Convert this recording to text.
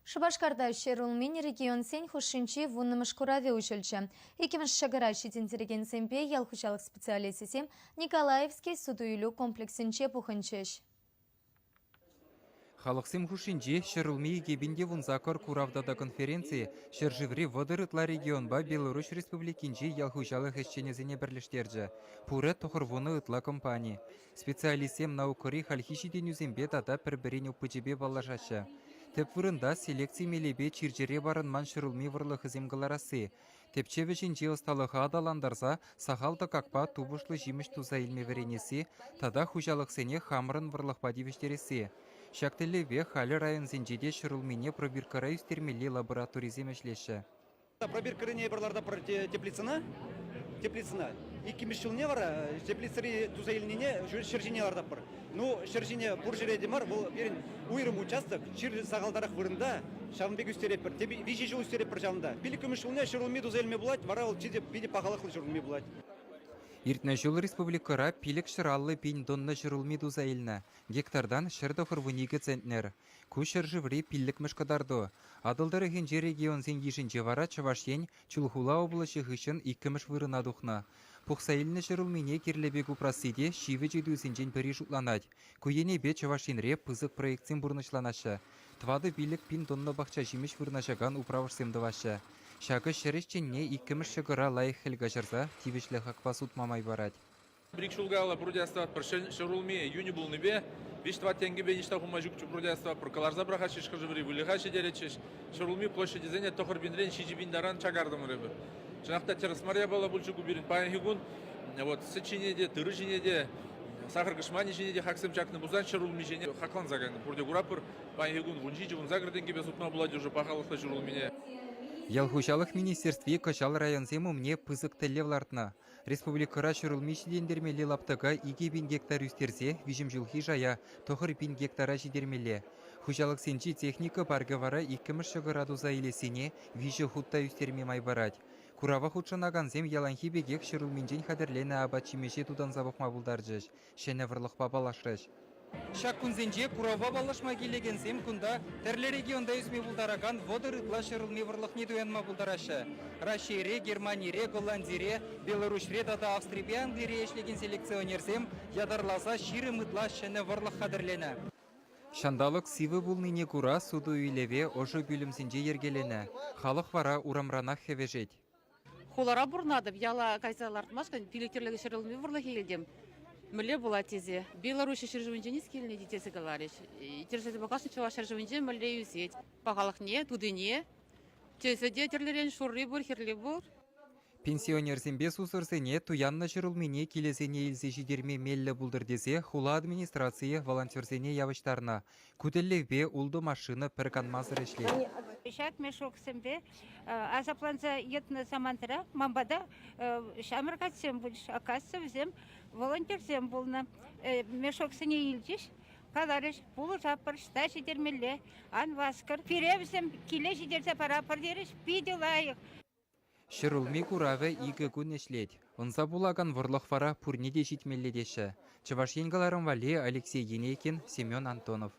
Шупашкарта ҫӗрулмин регионсен хушшинчи вуннӑмӗш куравӗ уҫӑлчӗ. Иккӗмӗш ҫӑкӑра ҫитӗнтерекенсемпе ял хуҫалӑх специалисчӗсем Николаевский суту-илӳ комплексӗнче пухӑнчӗҫ. Халӑхсем хушшинчи ҫӗрулми 2018 курав тата конференци ҫӗршыври 30 ытла регионпа Беларуҫ Республикинчи ял хуҫалӑх ӗҫченӗсене пӗрлештерчӗ. Пурӗ 90 ытла компани. Специалистсем наукӑри хальхи ҫитӗнӳсемпе тата пӗр-пӗрин опычӗпе паллашаҫҫӗ. Тӗп вырӑнта селекци мелӗпе чир-чӗре парӑнман ҫӗрулми вӑрлӑхӗсем кӑларасси, тӗпчев ӗҫӗнчи ӑсталӑха аталантарса сахал тӑкакпа тупӑшлӑ ҫимӗҫ туса илме вӗренесси тата хуҫалӑхсене хамӑрӑн вӑрлӑхпа тивӗҫтересси. Ҫак тӗллевпе халӗ районсенче те ҫӗрулмине пробиркӑра ӳстермелли лабораторисем ӗҫлеҫҫӗ. Пробиркӑрине эпир лартатпӑр теплицӑна. Теплицӑна. Иккӗмӗш ҫулне вара теплицӑри туса илнине ҫӗр ҫине лартатпӑр. Ну, ҫӗр ҫине пур ҫӗре те мар, вӑл пирӗн уйрӑм участок, чир сахалтарах вырӑнта, ҫавӑн пек ӳстеретпӗр. Виҫӗ ҫул ӳстеретпӗр ҫавӑнта. Пиллӗкмӗш ҫулне ҫӗрулми туса илме пулать, вара вӑл питӗ, питӗ пахалӑхлӑ ҫӗрулми пулать. Иртнӗ ҫул республикӑра 550 пин тонна ҫӗрулми туса илнӗ, гектартан 192 центнер. Ку ҫӗршыври пиллӗкмӗш кӑтарту. Атӑл тӑрӑхӗнчи регионсен йышӗнче вара Чӑваш Ен Чулхула облаҫӗ хыҫҫӑн иккӗмӗш вырӑна тухнӑ. Пухса илнӗ ҫӗрулмине кирлӗ пек упрасси те ҫивӗч ыйтусенчен пӗри шутланать. Ку енӗпе Чӑваш Енре пысӑк проектсем пурнӑҫланаҫҫӗ. 4-5 пин тонна пахча-ҫимӗҫ вырнаҫакан управӑшсем тӑваҫҫӗ. Ҫакӑ ҫӗр ӗҫченне иккӗмӗш ҫӑкӑра лайӑх хӗл каҫарса тивӗҫлӗ хакпа сутма май парать. Пӗр-ик ҫул каялла пурте астӑватпӑр, ҫӗрулми йӳнӗ пулнипе виҫ-тӑват тенкӗпе ниҫта хума ҫукчӗ, пурте астӑватпӑр. Кӑларса пӑрахатчӗҫ хӑшӗ-пӗри, выльӑха ҫитеретчӗҫ. Ҫӗрулми площадӗсене 9 пинрен 7 пин таран чакартӑмӑр эпир. Чӑнах та тӗрӗс мар япала пулчӗ ку пирӗн. Паянхи кун вот сӗт ҫине те, тырӑ ҫине те, сахӑр кӑшманӗ ҫине те хаксем чакнӑ пулсан ҫӗрулми ҫине хакланса кайнӑ. Пурте куратпӑр, паянхи кун 17-18 тенкӗпе сутма пулать уже пахалӑхлӑ ҫӗрулмине. Ял хуҫалӑх министерстви кӑҫал районсем умне пысӑк тӗллев лартнӑ. Республикӑра ҫӗрулми ҫитӗнтермелли лаптӑка 2 000 гектар ӳстерсе виҫӗмҫулхи шая 9 000 гектара ҫитермелле. Хуҫалӑхсенчи техника паркӗ вара иккӗмӗш ҫӑкӑра туса илессине виҫӗ хут та ӳстерме май парать. Курава хутшӑнакансем яланхи пекех ҫӗрулминчен хатӗрленӗ апат-ҫимӗҫе тутанса пӑхма пултарчӗҫ, ҫӗнӗ вӑрлӑхпа паллашрӗҫ. Ҫак кунсенче куравпа паллашма килекенсем кунта тӗрлӗ регионта ӳсме пултаракан 30 ытла ҫӗрулми вӑрлӑхне туянма пултараҫҫӗ. Раҫҫейре, Германире, Голландире, Беларуҫре тата Австрипе Англире ӗҫлекен селекционерсем ятарласа 20 ытла ҫӗнӗ вӑрлӑх хатӗрленӗ. Ҫанталӑк сивӗ пулнине кура суту-илӗве ӑшӑ пӳлӗмсенче йӗркеленӗ. Халӑх вара урамранах хӗвӗшет. Хулара пурӑнатӑп, яла кайса лартмашкӑн пилӗк тӗрлӗ ҫӗрулми вӑрлӑхӗ илтӗм. Мӗнле пулать тесе. Беларуҫ ҫӗршывӗнчен ӳс килнӗ тесе каларӗҫ. Тӗрӗслесе пӑхасшӑн Чӑваш ҫӗршывӗнче мӗнле ӳсет. Пахалӑхне, тутине, тӗсӗ те тӗрлӗрен шурри пур, хӗрли пур. Пенсионерсемпе сусӑрсене туяннӑ ҫӗрулмине килӗсене илсе ҫитерме меллӗ пултӑр тесе хула администрацийӗ волонтерсене явӑҫтарнӑ. Ку тӗллевпе ултӑ машина пӗр канмасӑр ӗҫлет. Ҫак мешоксемпе асапланса йӑтнӑ самантра ман пата ҫамрӑк атьсем пулчӗҫ. Оказывается, вӗсем волонтерсем пулнӑ. Мешоксене илчӗҫ, каларӗҫ, пулӑшатпӑр, ӑҫта ҫитермелле, ан васкӑр. Пире вӗсем киле ҫитерсе паратпӑр терӗҫ, питӗ лайӑх. Ҫӗрулми куравӗ икӗ кун ӗҫлет. Ӑнса пулакан вӑрлӑх вара пурне те ҫитмелле теҫҫӗ. Чӑваш Ен кӑларӑм валли Алексей Енейкин, Семен Антонов.